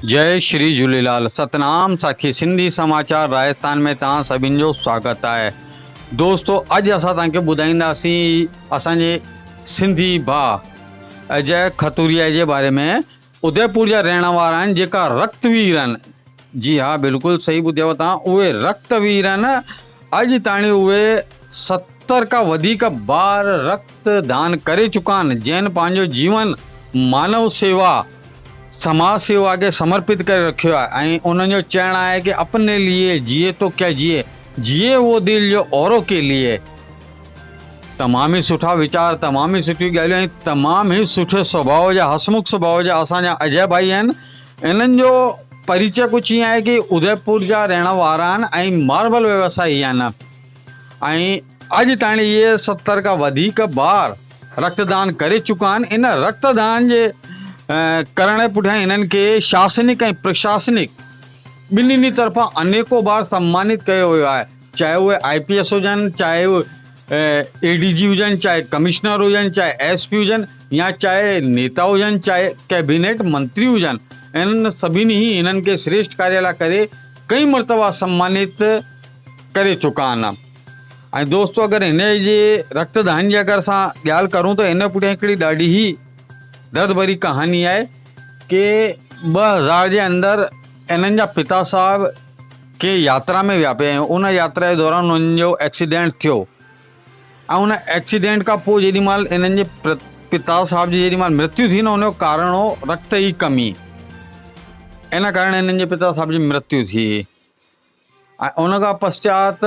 جئي شري جهوليلال ستنام ساکي سنڌي سماچار راجستان ۾ توهان سڀن جو سواگت آهي دوستو اڄ اسان توهان کي ٻڌائينداسين اسان جي سنڌي ڀاء اجي کتوريا جي باري ۾ اديپور جا رهڻ وارا آهن جيڪا رڪت وير آهن جي ها بلڪل صحيح ٻڌيو توهان اهي رڪت وير آهن اڄ تاڻي اهي 70 کان وڌيڪ بار رڪت دان ڪري چڪا آهن جنهن پنهنجو جيون مانو سيوا سماج سيوا کي سمرپت ڪري رکيو آهي ۽ انهن جو چئڻ آهي ڪي اپني ليي جيئي تو ڪيا جيئي، جيئي وو دل جو اورو ڪي ليي. تمام ئي سٺا ويچار، تمام ئي سٺيون ڳالهيون ۽ تمام ئي سٺي سڀاء جا هسمک سڀاء جا اسان جا اجي ڀائي آهن. انهن جو پريچي ڪجهه ائين آهي ڪي اديپور جا رهڻ وارا آهن ۽ ماربل ويوسائي آهن ۽ اڄ تائين اهي 70 کان وڌيڪ ٻار رڪت دان ڪري چڪا آهن ان رڪت دان جي ڪرڻ جي پٺيان هنن کي شاسنڪ ۽ پرشاسنڪ ٻنهي طرفان انيڪو بار سمانت ڪيو ويو آهي چاهي اهي آء پي ايس هجن چاهي اي ڊي جي هجن چاهي ڪمشنر هجن چاهي ايس پي هجن يا چاهي نيتا هجن چاهي ڪيبينيٽ منتري هجن انهن سڀني ئي هنن کي شريشٽ ڪاريه لاء ڪري ڪئي مرتبا سمانت ڪري چڪا آهن ۽ دوستو اگر هن جي رڪت دان جي اگر اسان ڳالهه ڪرون ته هن پٺيان هڪڙي ڏاڍي ئي درد ڀري ڪهاڻي آهي ڪي 2000 جي اندر انهن جا پتا صاحب ڪي ياترا ۾ ويا پئي ۽ ان ياترا جي دوران انهن جو ايڪسيڊنٽ ٿيو ۽ ان ايڪسيڊنٽ کان پوء جيڏي مهل انهن جي پتا صاحب جي جيڏي مهل مرتيو ٿي نه ان جو ڪارڻ هو رڪت جي ڪمي ان ڪارڻ انهن جي پتا صاحب جي مرتيو ٿي. ۽ ان کان پشچات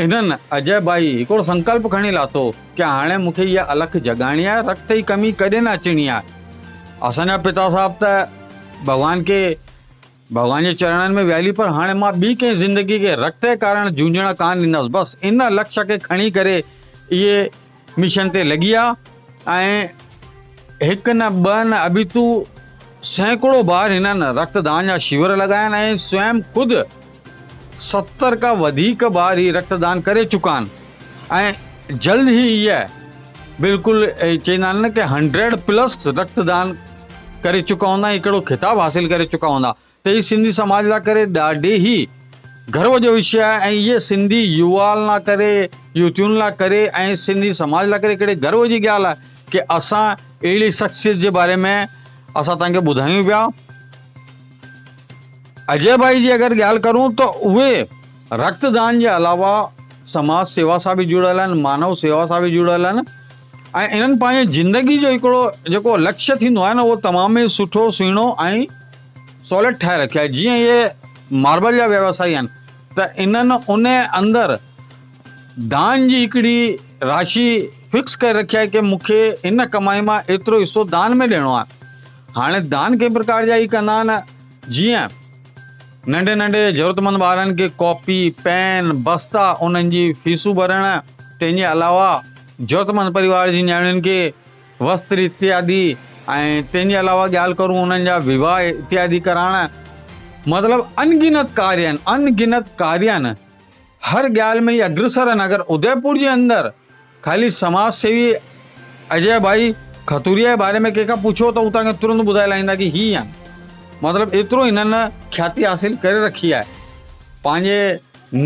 هنن اجي ڀائي هڪڙو سنڪلپ کڻي لاٿو ڪي هاڻي مون کي اها الک جڳائڻي آهي رڪت جي ڪمي ڪڏهن نه اچڻي آهي اسان جا پتا صاحب ته ڀڳوان کي ڀڳوان جي چرڻن ۾ ويالي پر هاڻي مان ٻي ڪنهن زندگي کي رڪت جي ڪارڻ جونجهڻ ڪانه ڏيندس بس ان لڪش کي کڻي ڪري اهي مشن تي لڳي ويا ۽ هڪ نه ٻه نه ابيتو سيڪڙو بار هنن رڪت دان جا شيور لڳايا آهن ۽ سويم خود 70 کان وڌيڪ بار هي رڪت دان ڪري چڪا آهن ۽ جلد ئي هيء بلڪل چئيندا آهن نه ڪي هنڊريڊ پلس رڪت دان ڪري چڪا هوندا ۽ هڪڙو خطاب حاصل ڪري چڪا هوندا ته هي سنڌي سماج لاء ڪري ڏاڍي ئي گرو جو وشي آهي ۽ اهي سنڌي يووائن لاء ڪري يوتين لاء ڪري ۽ سنڌي سماج لاء ڪري هڪڙي گرو جي ڳالهه آهي ڪي اسان اهڙي شخصيت جي باري ۾ اسان توهان کي ٻڌايون پيا. اجي ڀائي جي اگر ڳالهه ڪرون ته اهي رڪت دان جي علاوه سماج سيوا سان به جڙيل آهن مانو سيوا سان به جڙيل آهن ۽ انهن پنهنجي زندگي جو هڪڙو جيڪو لڪشيه ٿيندو آهي نه اهو تمام ئي سٺو سهڻو ۽ سوليڊ ٺاهي رکيو آهي جيئن اهي ماربل جا ويوسائي آهن ته انهن ان اندر دان جي هڪڙي راشي فڪس ڪري رکي آهي ڪي مون کي ان ڪمائي مان ايترو حصو دان ۾ ڏيڻو آهي هاڻي دان ڪنهن پرڪار جا ئي ڪندا آهن جيئن ننڍي ننڍي ضرورتمند ٻارن کي ڪاپي پين بستا انهن جي فيسون ڀرڻ تنهن جي علاوه ضرورتمند پريوار جي نياڻين کي وستر اتيادي ۽ تنهن جي علاوه ڳالهه ڪرون انهن جا وواهه اتيادي ڪرائڻ مطلب انگنت ڪاريه آهن انگنت ڪاريه آهن هر ڳالهه ۾ هي اگرسر آهن اگر اديپور جي اندر خالي سماج سيوي اجي ڀائي کتوريا جي باري ۾ ڪنهن کان پڇو ته هو توهان کي ترنت ٻڌائي لاهيندا ڪي هي آهن مطلب ايترو هنن کياتي حاصل ڪري رکي آهي پنهنجي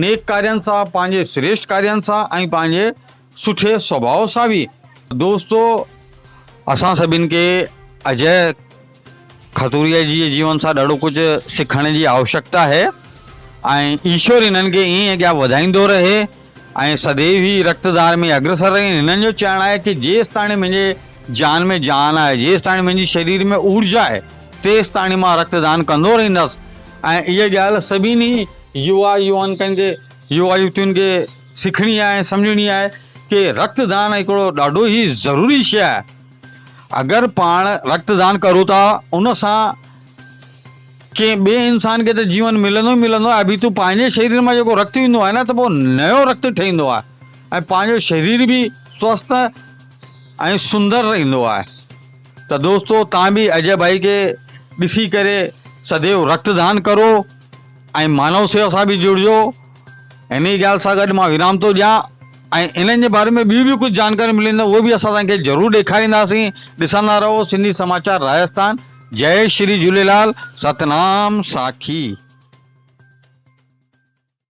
نيڪ ڪارين سان پنهنجي شريشٽ ڪارين سان ۽ پنهنجي سٺي سڀاء سان به. دوستو اسان سڀن کي اجي کتوريا جي جيون سان ڏاڍو ڪجهه سکڻ جي آوشڪتا آهي ۽ ايشور هنن کي ائين اڳيان وڌائيندو رهي ۽ سديو هي رڪتدان ۾ اگرسر رهي هنن جو چوڻ آهي ڪي جيستاڻي منهنجي جان ۾ جان آهي جيستاڻي منهنجي شرير ۾ اورجا آهي تيستاڻي مان رڪتدان ڪندو رهندس ۽ اها ڳالهه سڀني يوا يوونڪن کي يوا يوتين کي سکڻي آهي ۽ سمجهڻي آهي ڪي رڪت دان هڪڙو ڏاڍو ئي ضروري شيء آهي اگر پاڻ رڪت دان ڪرون ٿا ان سان ڪنهن ٻئي انسان کي ته جيون ملندو ئي ملندو آهي اڀي تون پنهنجي شرير مان جيڪو رڪت ويندو آهي نه ته پوء نيو رڪت ٺهندو آهي ۽ پنهنجو شرير به سوسٿ ۽ سندر رهندو آهي ته دوستو تان به اجي ڀائي کي ڏسي ڪري سديو رڪت دان ڪرو ۽ مانو سيوا سان به جڙجو انهيء ڳالهه سان گڏ مان ورام ٿو ڏيان ۽ انهن جي باري ۾ ٻيون به ڪجهه جانڪاريون ملنديون اهي به اسان توهان کي ضرور ڏيکارينداسين. ڏسندا رهو سنڌي سماچار راجسٿان. جئي شري جهوليلال، ستنام ساکي.